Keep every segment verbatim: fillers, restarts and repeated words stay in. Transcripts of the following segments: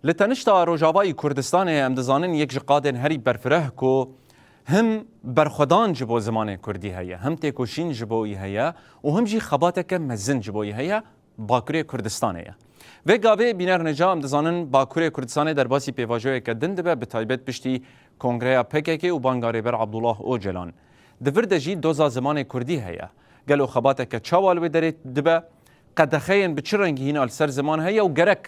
Li tenişta Rojavayî Kurdistanê em dizanin yek ji qadên herî berfireh ku him berxwedan ji bo zimanê kurdî heye, him têkoşîn ji bo wî heye û him jî xebateke mezin ji bo wî heye, Bakurê Kurdistanê ye. Vê gavê bîner nêca em dizanin Bakurê Kurdistanê derbasî pêvajoyeke din dibe, bi taybet piştî kongreya P K K û banga Rêber Abdullah Ocalan. Di vir de jî doza zimanê kurdî heye. Gelo xebateke çawa li wê derê dibe? Qedexeyên bi çi rengî hîna li ser ziman heye û gerek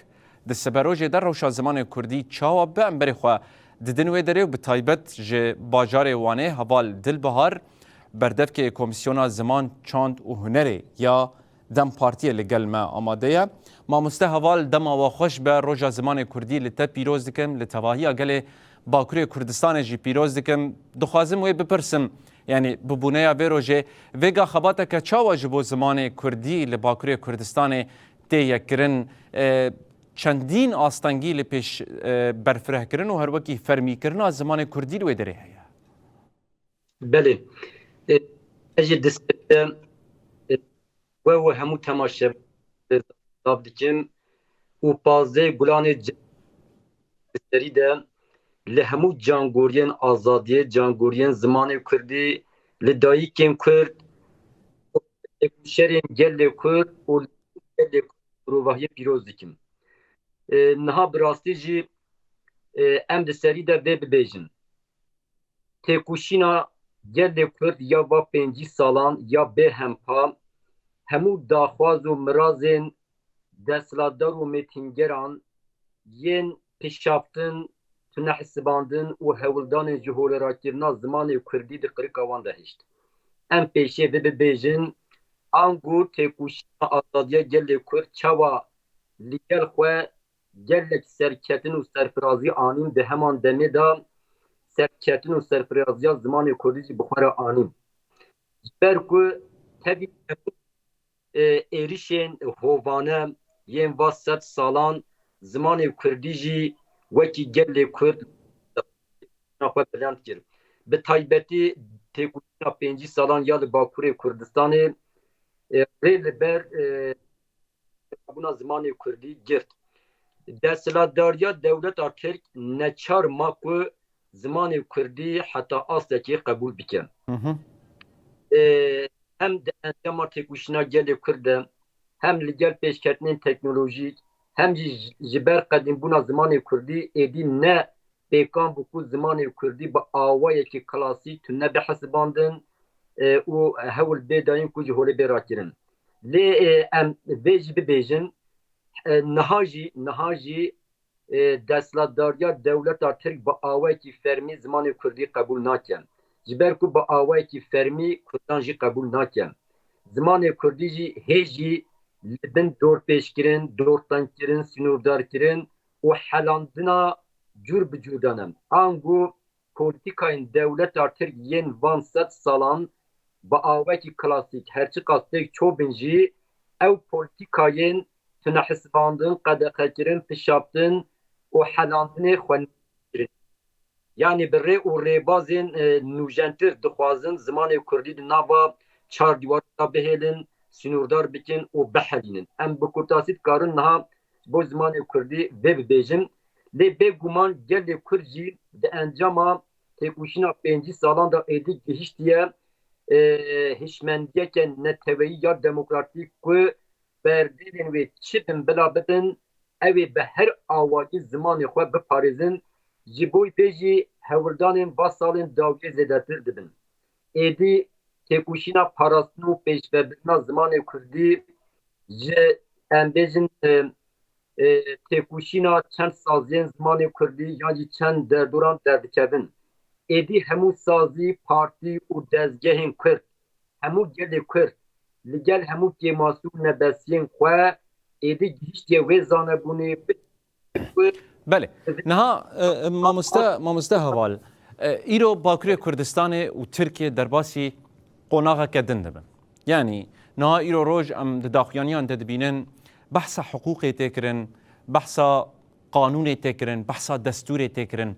di siberojê de rewşa zimanê kurdî çawa bibe? Em berê xwe didin wê derê û bi taybet ji bajarê Wanê heval Dilbihar, berdevkê Komîsyona Ziman, Çand û Hunerê ya DEM Partiyê li gel me amade ye. Mamoste heval, dema we xweş be, roja zimanê kurdî li te pîroz dikim, li tevahiya gelê Bakurê Kurdistanê jî pîroz dikim. Dixwazim wê bipirsim, yanî bi bûneya vê rojê, vêga xebateke çawa ji bo zimanê kurdî li Bakurê Kurdistanê tê yekkirin? E, çendîn astengî li pêş, e, berfirehkirin û her wekî fermîkirina zimanê kurdî li wê derê heye? Belê. E, ez jî destpêkê, e, we û hemû temaşe, e, zav dikim û pazdeh Gulanê c-, serî de li hemû cangoriyên azadiyê, cangoriyên zimanê kurdî, li dayikên kurd, li şerên gelê kurd û li gelê kurd mirovahiyê pîroz dikim. E, niha bi rastî jî, e, em di serî de vê bibêjin. Têkoşîna gelê Kurd ya va pêncî salan ya bê hempa, hemû daxwaz û mirazên desthilatdar û mêtingeran yên pişaftin, tunehesibandin û hewldanên ji holêrakirina zimanê kurdî di qirika wan de hişt. Em pêşê vê bibêjin, ango têkoşîna azadiya gelê Kurd çawa li gel xwe gelek serketin û serfirazî anîn, di heman demê de serketin û serfiraziya zimanê kurdî jî bi xwe re anîn. Ji ber ku tevî hemû, e, êrişên hovane yên va sed salan zimanê kurdî jî wekî gelê kurd xwe bilind kir. Bi taybetî têkoşîna pêncî salan ya li Bakurê Kurdistanê, e, rê li ber, e, bûna zimanê kurdî girt. Desthilatdariya dewleta Tirk neçar ma ku zimanê kurdî heta astekê qebûl bike. Hı hı. Ê, hem di encama têkoşîna gelê Kurd de, hem li gel pêşketinên teknolojîk, hem jî ji, ji ber qedîmbûna zimanê kurdî êdî ne pêkan bû ku zimanê kurdî bi awayekî klasîk tune bihesibandin, e, û hewl bê dayîn ku ji holê bê rakirin. Lê, e, em vê jî bibêjin, e, niha jî, niha jî, e, desthilatdariya dewleta Tirk bi awayekî fermî zimanê kurdî qebûl nake. Ji ber ku bi awayekî fermî kurdan jî qebûl nake. Zimanê kurdî jî hê jî li bin dorpêçkirin, dortengkirin, sînordarkirin û helandina cûr bi cûr de ne. Ango polîtîkayên dewleta Tirk yên van sed salan bi awayekî klasîk, her çiqas têk çûbin jî, ew polîtîkayên tunehesibandin, qedexekirin, pişaftin û helandinê xwe kirin. Yanî bi rê û rêbazên, e, nûjentir dixwazin zimanê kurdî di nava çar dîwaran de bihêlin, sînordar bikin û bihelînin. Em bi kurtasî dikarin niha ji bo zimanê kurdî vê bibêjin. Lê bêguman gelê kurd jî di encama têkoşîna pêncî salan de êdî gihiştiye, e, hişmendiyeke neteweyî ya demokratîk ku berdêlên wê çi bin bila bibin, ew ê bi her awayî zimanê xwe biparêzin, ji bo vê jî hewldanên va salên dawiyê zêdetir dibin. Êdî têkoşîna parastin û pêşvebirina zimanê kurdî ji, em bêjin, e, e, têkoşîna çend saziyên zimanê kurdî yan jî çend derdoran derdikevin. Êdî hemû sazî, partî û dezgehên kurd, hemû gelê kurd li gel hemû kêmasî û nebesiyên xwe êdî gihiştiye wê zanebûnê. Belê. Niha, e, e, mamoste, mamoste heval, e, îro Bakurê Kurdistanê û Tirkiye derbasî qonaxeke din dibin. Yanî niha îro roj em di daxuyaniyan de dibînin behsa hiqûqê tê kirin, behsa qanûnê tê kirin, behsa destûrê tê kirin.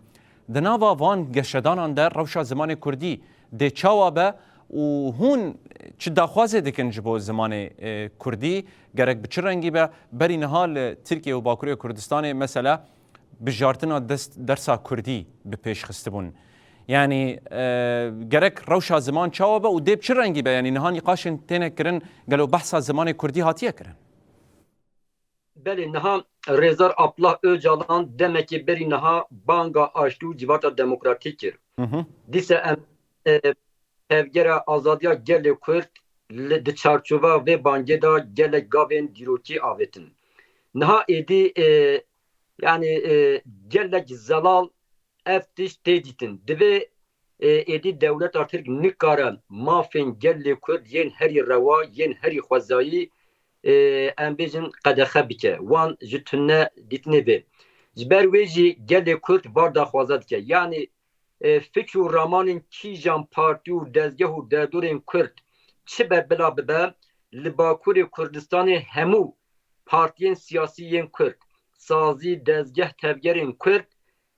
Di nava van geşedanan de rewşa zimanê kurdî dê çawa be û hûn çi daxwazê dikin ji bo zimanê, e, kurdî? Gerek bi çi rengî be? Berî niha li Tirkiye û Bakurê Kurdistanê mesela bijartina dest, dersa kurdî bi pêş xistibûn. Yanî, e, gerek rewşa ziman çawa be û dê bi çi rengî be? Yanî niha nîqaşên têne kirin, gelo behsa zimanê kurdî hatiye kirin? Belê, niha Rêzdar Abdullah Ocalan demekê berî niha banga aştî û civata demokratîk kir. Hı hı. Dîsa em, e, tevgera azadiya gelê Kurd li, di çarçova vê bangê de gelek gavên dîrokî avêtin. Niha êdî, e, yanî, e, gelek zelal ev tişt tê dîtin. Divê, e, êdî dewleta Tirk nikare mafên gelê Kurd yên herî rewa, yên herî xwezayî, e, em bêjin qedexe bike. Wan ji tune dîtinê vê. Ji ber wê jî gelê Kurd var daxwaza dike. Yanî, e, fikr û ramanên kîjan partî û dezgeh û derdorên Kurd çi be bila bibe, li Bakurê Kurdistanê hemû partiyên siyasî yên Kurd, sazî, dezgeh, tevgerên Kurd,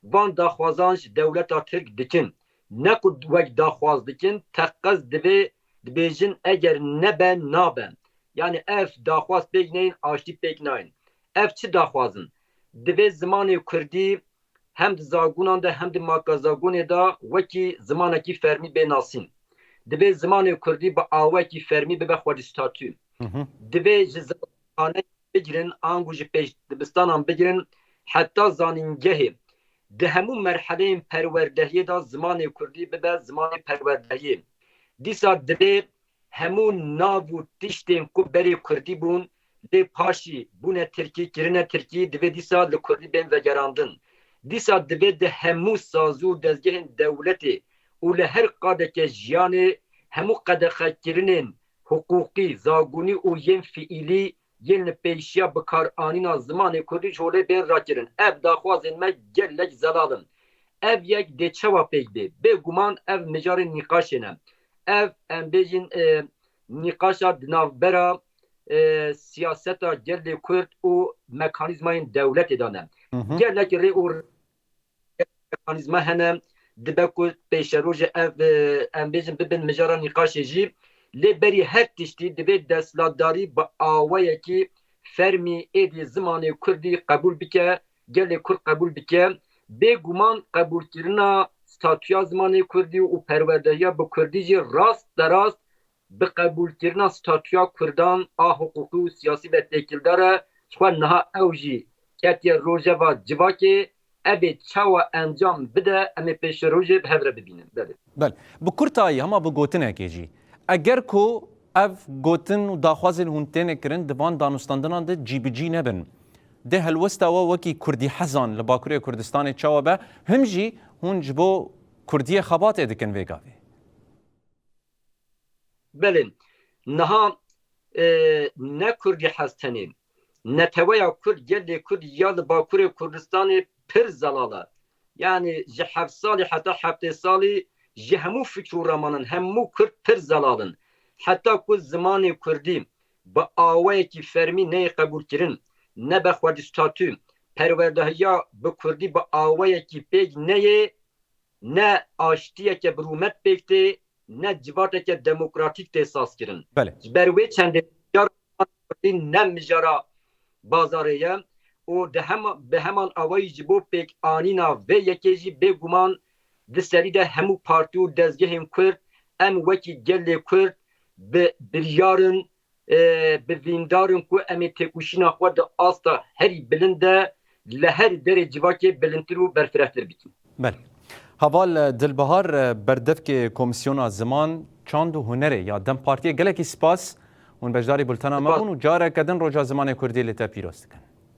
van daxwazan ji dewleta Tirk dikin. Ne ku wek daxwaz dikin, teqez divê dibêjin eger nebe, nabe. Yanî ev daxwaz pêk neyên, aştî pêk nayên. Ev çi daxwaz in? Divê zimanê kurdî hem di zagonan de hem di makazagonê de wekî zimanekî fermî bê nasîn. Divê zimanê kurdî bi awekî fermî bibe xwedî statû. Hı hı. Divê ji zimanê bigirin, ango ji pêş dibistanan bigirin, heta zanîngehê, di hemû merheleyên perwerdehiyê de zimanê kurdî bibe zimanê perwerdehiyê. Dîsa divê hemû nav û tiştên ku berê kurdî bûn, lê paşî bûne tirkî, kirine tirkî, divê dîsa li kurdî bên vegerandin. Dîsa divê di hemû sazî û dezgehên dewletê û li her qadeke jiyanê hemû qedexekirinên hiqûqî, zagonî û yên fiîlî yên li pêşiya bikaranîna zimanê kurdî ji holê bên rakirin. Ev daxwazên me gelek zelal in. Ev yek dê çawa pêk bê? Bêguman ev mijarên nîqaşê ne. Ev, em bêjin, e, nîqaşa di navbera, e, siyaseta gelê Kurd û mekanîzmayên dewletê de ne. Hı hı. Gelek rê û mekanîzma hene, dibe ku pêşerojê ev, e, em bêjin bibin mijara nîqaşê jî. Lê berî her tiştî divê desthilatdarî bi awayekî fermî êdî zimanê kurdî qebûl bike, gelê kurd qebûl bike. Bêguman qebûlkirina statûya zimanê kurdî û perwerdehiya bi kurdî jî rast be rast bi qebûlkirina statûya kurdan a hiqûqî û siyasî ve têkildar e. Ji xwe niha ew jî ketiye rojeva civakê. Ev ê çawa encam bide, em ê pêşerojê bi hev re bibînin. Belê. Belê. Bi kurtayî, hema bi gotinekê jî. Eger ku ev gotin û daxwazên hûn têne kirin di van danûstandinan de cîbicî nebin, dê helwesta we wekî kurdîhezan li Bakurê Kurdistanê çawa be, him jî hûn ji bo kurdiyê xebatê dikin vê gavê? Belê. Niha, e, ne kurdîhez tenê. Neteweya kurd, gelê kurd ya li Bakurê Kurdistanê pir zelal e. Yanî ji heft salî heta heftê salî ji hemû fikr û ramanan, hemû kurd pir zelal in. Heta ku zimanê kurdî bi awayekî fermî neyê qebûlkirin, ne be xwedî statû, perwerdehiya bi kurdî bi awayekî pêk neyê, ne aştiyeke bi rûmet pêk tê, ne civateke demokratîk tê sazkirin. Belê. Ji ber wê çendê mijar kurdî ne mijara bazarê ye û di hema-, bi heman awayî ji bo pêkanîna vê yekê jî bêguman di serî de hemû partî û dezgehên kurd em wekî gelê kurd bi biryar in, e, bi vîndar in ku em ê têkoşîna xwe di asta herî bilind de li her derê civakê bilindtir û berfirehtir bikin. Belê. Heval, e, Dilbihar, e, berdevkê Komîsyona Ziman, Çand û Hunerê ya DEM Partiyê, gelekî spas. Hûn beşdarî bultena me Spas. bûn û careke din Roja Zimanê Kurdî li te pîroz dikin.